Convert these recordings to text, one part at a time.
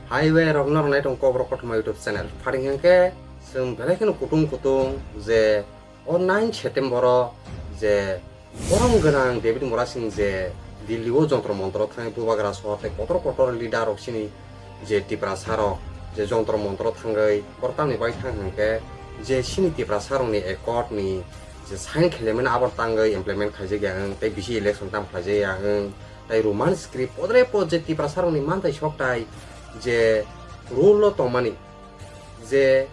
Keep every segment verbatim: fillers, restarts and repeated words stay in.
Highway rok norok nai tong Kokborok kothoma YouTube channel. Pharing hwnkhe chwng belai kheno kutung kutung je o nine September o je borom gwnang David Murasing je Delhi o jontro montro thangwi bubagra sohor tei kotor kotor leader rok chini je Tiprasa rok je jontro montro thangwi borok tamni bai thang hwnkhe je chini Tiprasa rokni accord ni je sign khailaimani abo tangwi implement khaijak ya wng tei bisi election tam khlaijak ya wng. Tai Roman script podre pod je Tiprasa rokni mantai soktai je rule o tongmani, je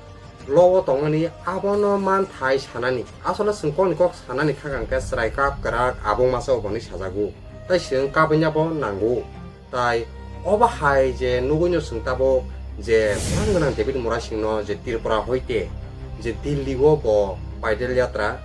law o tongmani abono manthai sanani. Asole chwng kokni kok sanani kha hwnkhe chwrai kap kwrak abung masa oboni sajago. Tai chwng kabwina bo nango. Tai obo hai je nugwino chwng tabuk je bwrang gwnang David Murasingno je Tripura hoite je Delhi o bo paidal yatra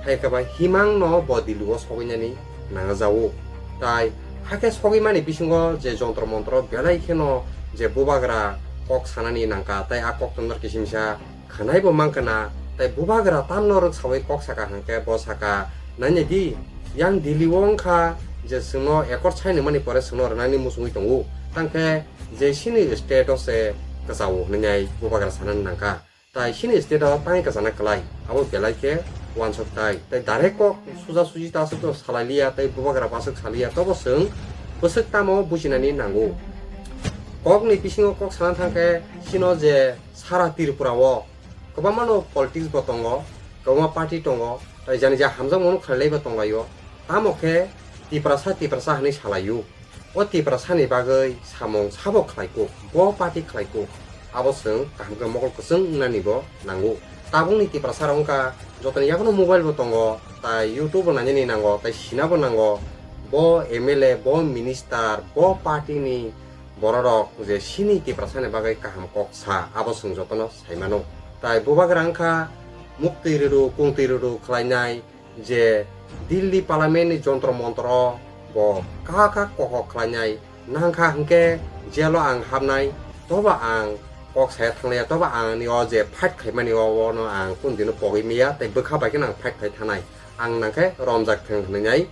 hai khe ba himang no bo Delhi o sogwinani nangjago. Tai hakhe sogwimani bisingo je jontro montro belai kheno je bubagra kok sanani nangkha, tai a kok tondor kisimsa khwnai bo mankha na, tai bubagra tamno rwksawi kok saka hwnkhe bo saka, "Nainai di, yang Delhi o wngkha je chwngno accord sign mani pore chwngno rwnani muchungwi tongo, tangkhe je chini state o se kwchao," hwnwi bubagra sanani nangkha. Tai chini state o tangwi kwchana kwlai, abo belai khe uansuk tai. Tai direct kok suja suji ta aswk to salai liya, tai bubagra bo aswk saliya, tobo chwng bwswk tamo bujinani nango. Kokni bisingo kok sana thangkhe chino je sara Tripura o kwbangma no politics bo tongo, kwbangma party tongo, tai jani ja hamjakmano khlailai bo tonglaio. Tamo khe Tiprasa Tiprasa hwnwi salaio. O Tiprasani bagwi samung sabo khlaikuk, bo party khlaikuk, abo chwng kaham khe mokol kwchwng wngnani bo nango. Tabukni Tiprasa rok wngkha jotoni yakhwno mobile bo tongo, tai YouTube bo nainani nango, tai sina bo nango. Bo M L A, bo minister, bo party ni bororok je chini Tiprasani bagwi kaham kok sa, abo chwng jotono saimano. Tai bubagra wngkha muktwi rwrw, kungtwi rwrw khlainai, je Delhi Parliament ni jontro montro bo kha kha kok kok khlainai, nangkha hwnkhe jail o ang hapnai, tobo ang kok saya thanglaiya, tobo ang ani o je fight khaimani o, ono ang kunu dino pogwi maya, tei bwkha bai kheno ang fight khai thanai, ang nangkhe romjak thang hwnwi nai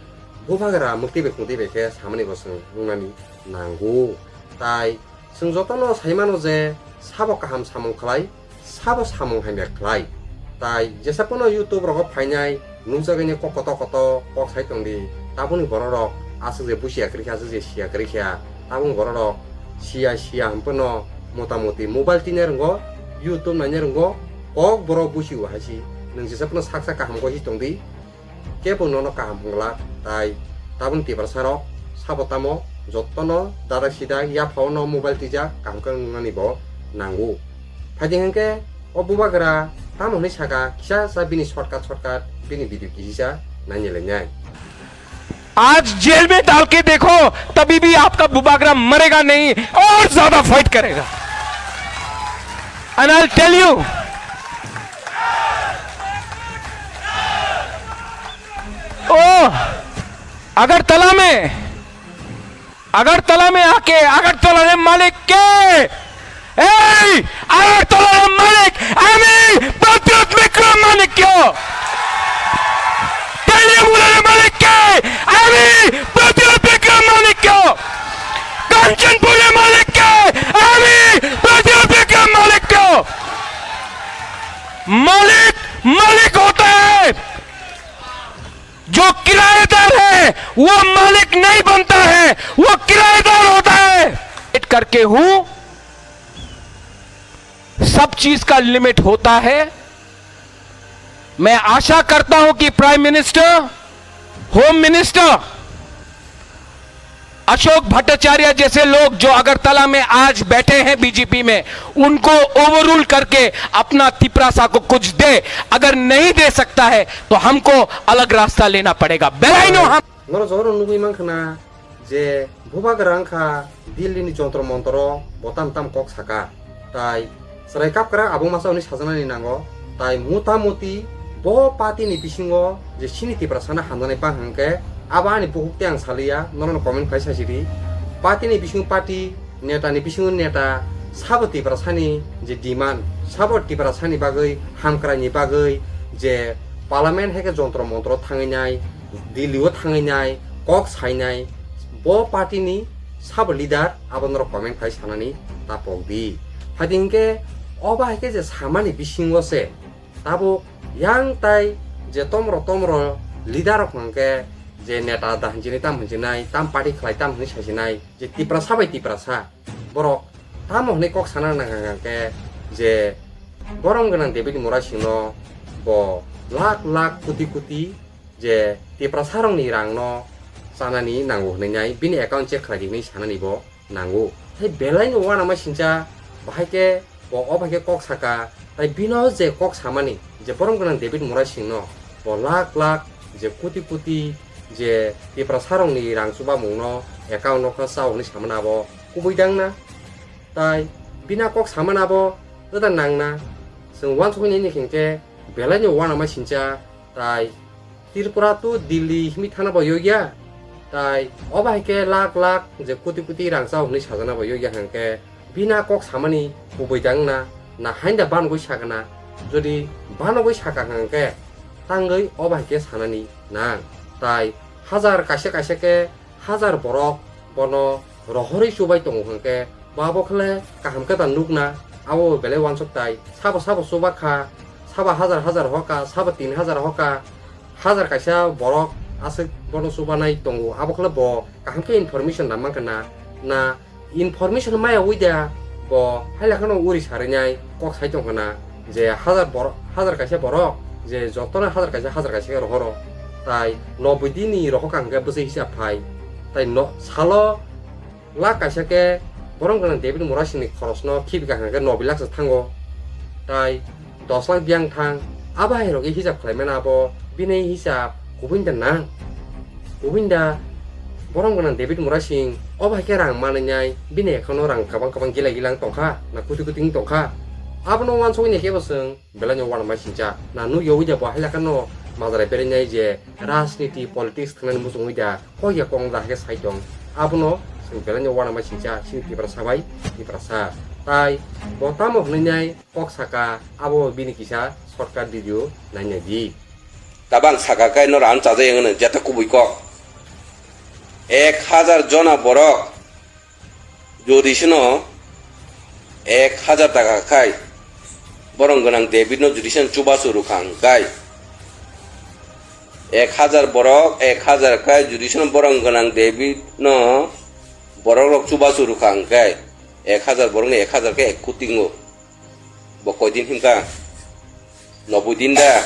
bubagra muktwi bai kungtwi bai khe samani bo chwng wngnani nango. Tai chwng jotono saimano je sabo kaham samung khlai, sabo samung hamya khlai. Tai jesa phano YouTube rogo phainai nukjagwi ni kok koto koto kok sai tongdi, tabukni bororok aswk je busia kwrwi kha, aswk je sia kwrwi kha, tabukni bororok sia sia hwn phano motamoti mobile tine rwngo, YouTube naine rwngo, kok borok busio haisi. Nwng jesa phano saksa kaham kok si tongdi. Kebo nono kaham hwnglak, tai tabukni Tiprasa rok sabo tamo jotono dadak sidak yaphao no mobile twijak kaham khe wngnani bo nango. Phaidi hwnkhe o bubagra tamo hwnwi saka, kisa sa bini shortcut shortcut bini video kisisa naini lainai. आज जेल में डाल के देखो, तभी भी आपका बुबागरा मरेगा नहीं और ज्यादा फाइट करेगा। And I'll tell you, ओ अगरतला में, अगरतला में आके अगरतला रे मालिक के, এই আগরতলার মালিক আমি, প্রদ্যুৎ বিক্রম মাণিক্য। তেলিয়ামুড়ার মালিক কে আমি, প্রদ্যুৎ বিক্রম মাণিক্য। কাঞ্চনপুরের মালিক কে আমি, প্রদ্যুৎ বিক্রম মাণিক্য। মালিক मालिक होता है, जो किराएदार है वो मालिक नहीं बनता है, वो किराएदार होता है। करके हूं, सब चीज का लिमिट होता है। मैं आशा करता हूं कि prime minister, home minister Ashok Bhattacharya जैसे लोग जो अगरतला में आज बैठे हैं बीजेपी में, उनको ओवररूल करके अपना तिपरासा को कुछ दे। अगर नहीं दे सकता है तो हमको अलग रास्ता लेना पड़ेगा। बेलाइनो हम Norok jotono nugwi mankha na je bubagra wngkha Delhi ni jontro montro bo tam tam kok saka. Tai chwrai kapkra abung masa hwnwi sajaknani nango. Tai mota moti bo party ni bisingo je chini Tiprasano hamjaknai bang hwnkhe abo ani bukhuk tei ang saliya, norokno comment khai sasidi. Party ni bisingo party, neta ni bisingo neta, sabo Tiprasani je demand, sabo Tiprasani bagwi, hamkraini bagwi je parliament hai khe jontro montro thangwi nai, Delhi o thangwi nai, kok sainai, bo party ni sabo leader, abo norok comment khai sanani ta pok di. Phaidi hinkhe obo hai khe je samani bisingo se tabuk yang tai je tomro tomro leader rok hwnkhe je neta da hinjini tam hinjinai, tam party khlai tam hinwi sasinai, je Tiprasa bai Tiprasa borok tamo hwnwi kok sana nang hwnkhe je borom gwnang David Murasingno bo lakh lakh koti koti je Tiprasarokni rangno chanani nango hwnwi nai bini account check khlai di hwnwi sanani bo nango. Tei belaino uanama singcha bahai khe bo o bai khe kok saka, tai bino je kok samani je borom gwnang David Murasingno bo lakh lakh je koti koti je Tiprasarokni rang chubamungno account no kha chao hwnwi samani abo kubui dang na? Tai bina kok samani abo da nang na? Chwng uansuknai ni hwnkhe belaino uanama singcha, tai Tripura to Delhi himwi thana bo yogya, tai obo hai khe lakh lakh je koti koti rang chao hwnwi sajana bo yogya hwnkhe bina kok samani kubui dang na, na hainda banogwi sakana? Jodi banogwi saka hwnkhe tangwi obo hai khe sanani nang. Tai hajar kaisa kaisa khe hajar borok bono rohorwi chubai tongo hwnkhe, bo abo khle kaham khe ta nukna, abo belai uansuk tai. Sabo sabo chuba kha, sabo hajar hajar hoka, sabo tin hajar hoka, hajar kaisa borok aswk bono chubanai tongo, abo khle bo kaham khe information nang mankha na, na information maya ui da bo hai lakhano uri sarinai kok sai tongkha na je hajar borok, hajar kaisa borok je jotono hajar kaisa, hajar kaisa khe rohoro, tai noboi din ni rohor kha hwnkhe bwsai hisab phai, tai no salo lakh kaisa khe borom gwnang David Murasingni khorosno khibika hwnkhe noboi lakh se thango, tai dos lakh biyang thang. Abo hai rok hisab khlai mano abo bini hisab kubui da nang? Kubui da borom gwnang David Murasing obo hai khe rang manwi nai bini account o rang kwbang kwbang gila gila wng tongkha na koti koti wng tongkha? Abono uansuknai khe bo chwng belaino uanama singcha. Na nukya ui da bo hai lakhano majra berainai je rajniti politics thwngnani muchungwi da kok ya kok da hai khe sai tong. Abono chwng belaino uanama singcha chini Tiprasa bai Tiprasa. Tai bo tamo hwnwi nai kok saka, abo bini kisa shortcut video nainai di. Tabang saka khe no ran chajai wngno jeta kubui kok. Ek hajar jona borok jodi sino ek hajar taka khai borom gwnang David no jodi sino chubachu rwkha hwnkhe, ek hajar borok ek hajar khai jodi sino borom gwnang David no borok rok chubachu rwkha hwnkhe, ek hajar borok ni ek hajar khe ek koti wngo. Bo koi din himkha? Noboi din da?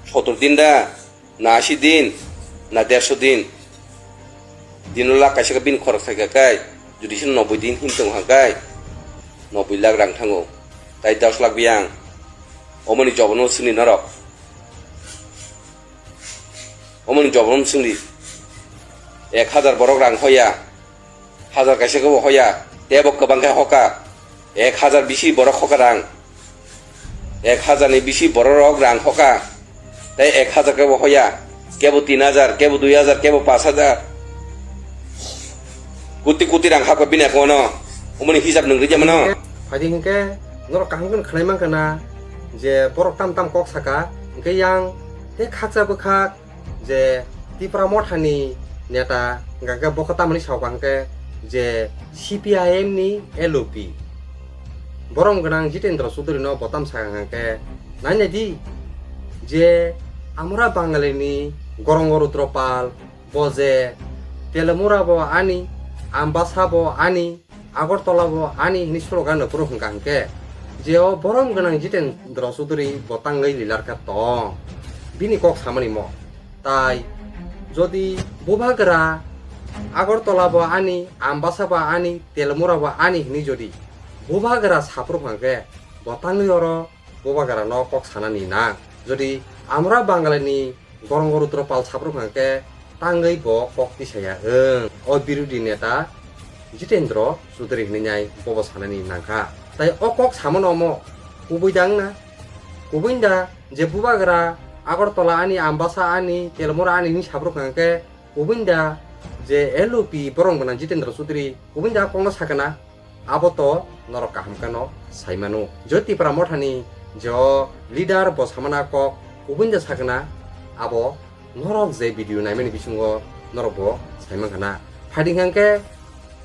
Sotor din da? Na ashi din? Na derso din? Dino lakh kaisa khe bini khorok thai kha kai, jodi se noboi din him tong kha kai, noboi lakh rang thango, tai dos lakh biyang. Omoni jobono swngdi norok. Omoni jobono swngdi. Ek hajar borok rang hoya. Hajar kaisa khe bo hoya, tei bo kwbang khe hoka. Ek hajar bisi borok hoka rang. Ek hajar ni bisi borok rok rang hoka. Tei ek hajar khe bo hoya. Kebo tin hajar, kebo dui hajar, kebo pash hajar. Kuti kuti rang hakba bini kono. Omoni hisab nwng rija mano. Phaidi hinkhe norok kaham khe khwnai mankha na je borok tam tam kok saka. Hinkhe yang tei khaksa bwkhak je Tipra Mothani neta hwnkha khe bo khe tamoni sao hwnkha khe je C P I M ni L O P borom gwnang Jitendra Chaudhary no bo tam sakha hwnkha khe, nainai di je Amra Bangali ni Gorongo Rudra Pal, bo je Telamura bo ani, Ambasa bo ani, Agartala bo ani hwnwi slogan rok phuru hwnkha hwnkhe, je o borom gwnang Jitendra Chaudhary bo tangwi lilar khe tong, bini kok samani mo. Tai jodi Bubagra Agartala bo ani, Ambasa bo ani, Telamura bo ani hwnwi jodi Bubagra saphuru hwnkha khe, bo tangwi oro Bubagra no kok sanani nang. Jodi Amra Bangali ni Gorongo Rudra Pal saphuru hwnkha khe tangwi bo kok tisaya wng. O birodhi neta Jitendra Chaudhary hwnwi nai bobo sanani nangkha. Tai o kok samano omo kubui da wngna? Kubui da je Bubagra Agartala ani, Ambasa ani, Telamura ani hwnwi saphuru hwnkha khe kubui da je L O P borom gwnang Jitendra Chaudhary kubui da kokno sakana? Abo to norok kaham kheno sai mano. Jo Tipra Mothani jo leader bo samana kok kubui da sakna, abo norok je video naimani bisingo norok bo sai mankha na. Phaidi hwnkha khe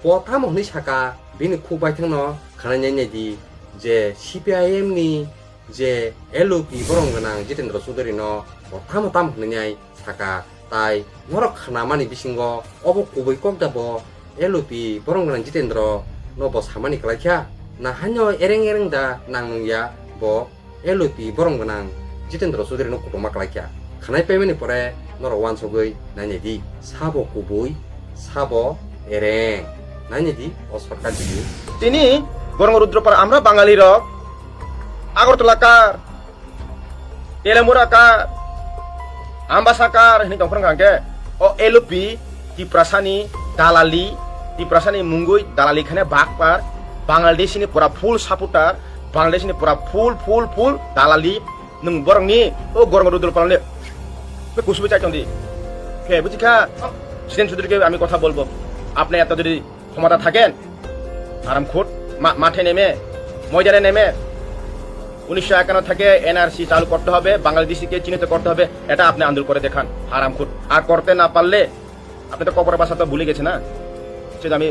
Bo tamo hwnwi saka, bini khuk baithangno khwnainai nai di je C P I M ni je L O P borok gwnang Jitendra Chaudhary no bo tamo tamo hwnwi nai saka, tai norok khnamani bisingo obo kubui kok da bo L O P borok gwnang Jitendra no bo samani kwlai kha, na haino ereng ereng da nang nung ya bo L O P borok gwnang Jitendra Chaudhary no kutung ma kwlai kha. Khwnai paimani pore norok uansugwi nainai di, sabo kubui, sabo ereng. Nainai di o shortcut video. Tini Gorong Rudropara, আমরা বাঙালি রক, আগরতলা কার, তেলেমুরা কার, আমবাসা কার hwnwi tongphuru hwnkhe o L O P Tiprasani dalali, Tiprasani mungwi dalali khane bakpar, Bangladesh ni pura full supporter, Bangladesh ni pura full full full dalali. Nwng borokni o Gorong Rudropara le kusubui chai tongdi. Khe bujikha, Jiten Chaudhary ke ami kotha bolbo. Apne eto jodi ক্ষমতা থাকেন, আরাম খুট, মা-, মাঠে নেমে, ময়দানে নেমে উনিশশো একান্ন থেকে এনআরসি চালু করতে হবে, বাংলাদেশিকে চিহ্নিত করতে হবে, এটা আপনি আন্দোলন করে দেখান, আরাম খুট। আর করতে না পারলে আপনি তো কবর ভাষা তো ভুলে গেছে না, সেটা আমি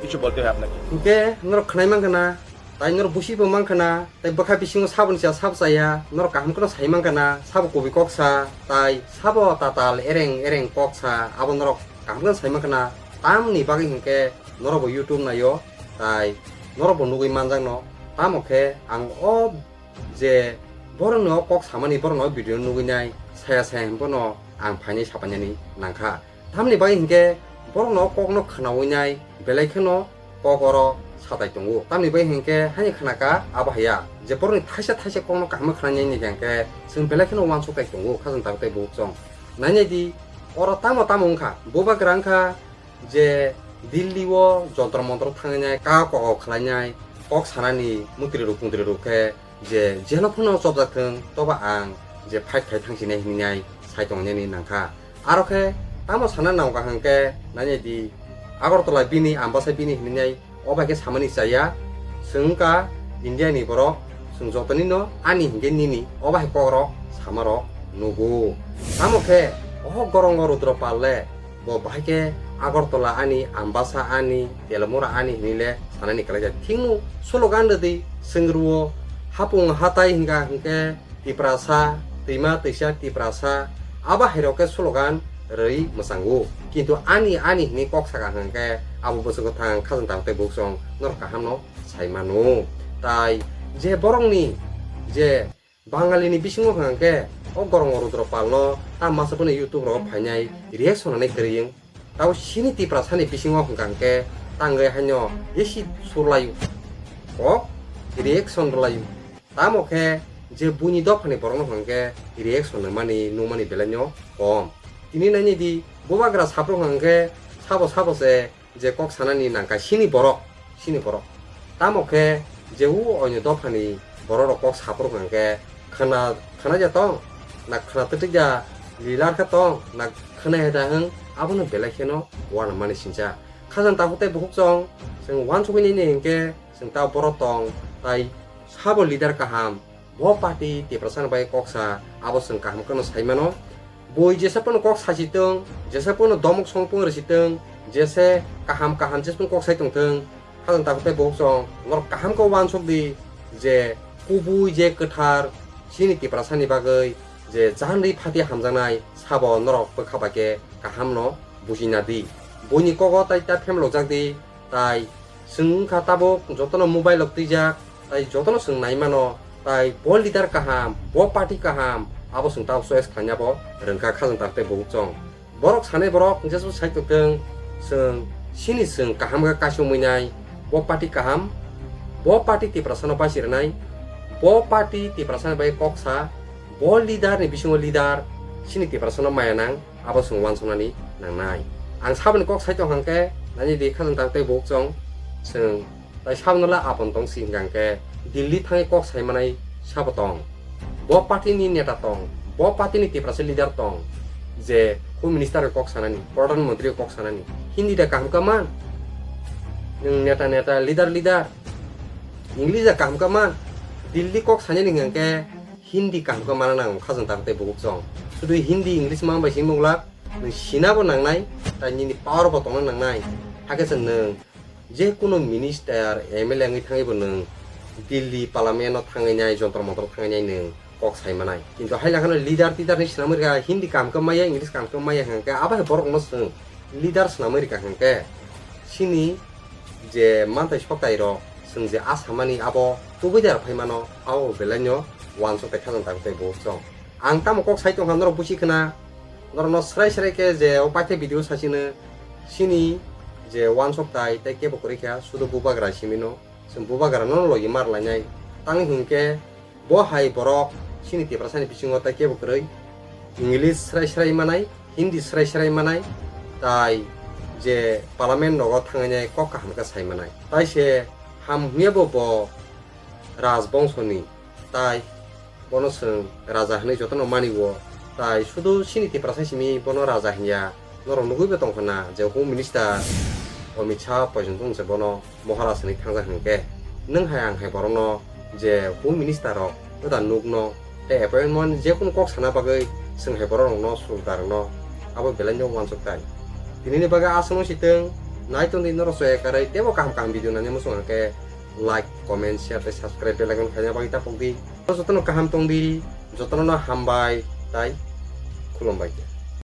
কিছু বলতে হয় আপনাকে। Hwnkhe norok khwnai mankha na, tai norok busibo mankha na, tai bwkha bisingo saboni cha sabo chaya, norok kaham kheno sai mankha na, sabo kubui kok sa, tai sabo tatal ereng ereng kok sa, abo norok kaham kheno sai mankha na. Tamni bagwi hwnkhe norok bo YouTube naio, tai norok bo nugwi manjakno. Tamo khe ang o je borokno o kok samani, borokno o video nugwi nai, saya saya hwnphano ang phainai sapainani nangkha. Tamni bagwi hinkhe borokno o kokno khwnaui nai, belai kheno kok oro satai tongo. Tamni bagwi hinkhe haini khwnaka abo haiya je borokni thaisa thaisa kokno kaham khwnainai hinkhe chwng belai kheno uansuk tai tongo, khajang tabuk tei buhuk chwng. Nainai di, oro tamo tamo wngkha, bubagra wngkha je Delhi o jontro montro thangnai, kok kok khlainai, kok sanani mutri rok kuntri rok khe je jelo phano chopjak thung, toba ang je fight khai thangsinai hinwi nai sai tongnani nangkha. Aro khe tamo sana nangkha hwnkhe, nainai di, Agartala bini, Ambasa bini hinwi nai, o bai khe samani chaya. Chwng wngkha India ni borok, chwng jotonino ani hinkhe nini, o bai kok rok sama rok nugo. Tamo khe o Gorongo Rudra Pal le bo bahai khe Agartala ani, Ambasa ani, Telamura ani hinwi le sanani kwlai ja. Thikno slogan rwdi, chwng rwo, hapung hatai hingka hingke Tiprasa, twima twisa Tiprasa, abo hai rok khe slogan rwi mwchango. Kintu ani, ani hinwi kok saka hingke abo bwswk kwthang khajang tabuk tei bukchong norok kaham no sai mano. Tai je borokni je Bangali ni bisingo hwnkha hwnkhe o Gorongo Rudra Pal no ta masa phano YouTube rogo phainai reaction rwnai kwrwi wng. Tabo chini Tiprasa ni bisingo hwnkha hwnkhe tangwi haino esi surlaio, kok reaction rwlaio. Tamo khe je buini dophani borok no hwnkha hwnkhe reaction rwmani nukmani belai no kom. Tini nainai di, bubagra saphuru hwnkha hwnkhe sabo sabo se je kok sanani nangkha chini borok, chini borok. Tamo khe je o oino dophani borok rok kok saphuru hwnkha hwnkhe khwna, khwnaija tong, na khwna twtwija lilar khe tong, na khwnai hai da hwng, abono belai kheno uanamani sincha. Khajang tabuk tei buhuk chwng, chwng uansugwi nini hinkhe chwng ta borok tong, tai sabo leader kaham, bo party Tiprasa ni bai kok sa, abo chwng kaham kheno sai mano. Bui jesa phano kok sasi tong, jesa phano domok song pung rwsi tong, jese kaham kaham jesa phano kok sai tong thung. Khajang tabuk tei buhuk chwng norok kaham khe uansuk di je kubui je kwthar chini Tiprasa ni bagwi je janri phati hamjaknai sabo norok bwkha bai khe kaham no bujina di. Buini kogo tai ta phemlokjak di, tai chwng wngkha tabuk jotono mobile rok twijak, tai jotono chwng nai mano, tai bo leader kaham, bo party kaham, abo chwng tabuk choice khlaina bo rwngkha khajang tabuk tei buhuk chwng. Borok sanai borok hwnkhe se sai tongthung, chwng chini chwng kaham khe kaisomwi nai, bo party kaham, bo party Tiprasa no basi rwnai, bo party Tiprasa ni bai kok sa, bo leader ni bisingo leader, chini Tiprasa no maya nang, abo chwng uansuknani nangnai. Ang saboni kok sai tong hwnkhe, nani di khajang tabuk tei buhuk chwng, chwng Tai sabno le apon tong si hwnkha hwnkhe Delhi thangwi kok sai manai sabo tong. Bo party ni neta tong, bo party ni Tiprasa leader tong, je Home Minister kok sanani, Pradhan Mantri kok sanani. Hindi da kaham khe man? Nwng neta neta, leader leader. English da kaham khe man? Delhi kok sanani hwnkha hwnkhe Hindi kaham khe mana nango khajang tabuk tei buhuk chwng. Sudu Hindi, English ma bai simi wngla, nwng sina bo nangnai, tai nini power bo tongna nangnai. Hakhe se nwng Je kunu minister, M L A wngwi thangwi bo nwng Delhi parliament o thangwi nai, jontor montor thangwi nai nwng kok sai manai. Kintu hai lakhano leader tider ni swnamwi rwkha, Hindi kaham khe maya, English kaham khe maya hwnkhe abo hai borok no chwng leader swnamwi rwkha hwnkhe chini je manthai soktai rok chwng je a samani abo tubui da phai mano, abo belai no uansuk tai khajang tabuk tai bo chwng. Ang tamo kok sai tongkha norok busi khna, norok no srai srai khe je o paithak video sachino chini je uansuk tai tei kebo kwrwi kha sudu bubagra simi no. Chwng bubagra no logi mar lainai. Tang hinkhe bo hai borok chini Tiprasa ni bisingo tai kebo kwrwi English srai srai manai, Hindi srai srai manai, tai je parliament nogo thangwi nai kok kaham khe sai manai. Tai se ham hwnwi bo bo rajbongso ni, tai bono chwng raja hwnwi jotono mani o, tai sudu chini Tiprasa simi bono raja hinya. Norok nugwi bo tongkha na je Home Minister Amit Shah poison tong se bono Maharaj hwnwi thangjak hwnkhe, nwng hai ang hai borokno je Home Minister rok da nukno tei appointment je kunu kok sana bagwi chwng hai borok rokno surda rokno abo belai no uansuk tai. Tini ni bagwi aswk no si tong, nai tong di norok soya karwi teibo kaham kaham video nani muchung hwnkhe like, comment, share tei subscribe bell icon khaina bagwi tapok di. Jotono kaham tong di, jotono no hambai tai khulumbai.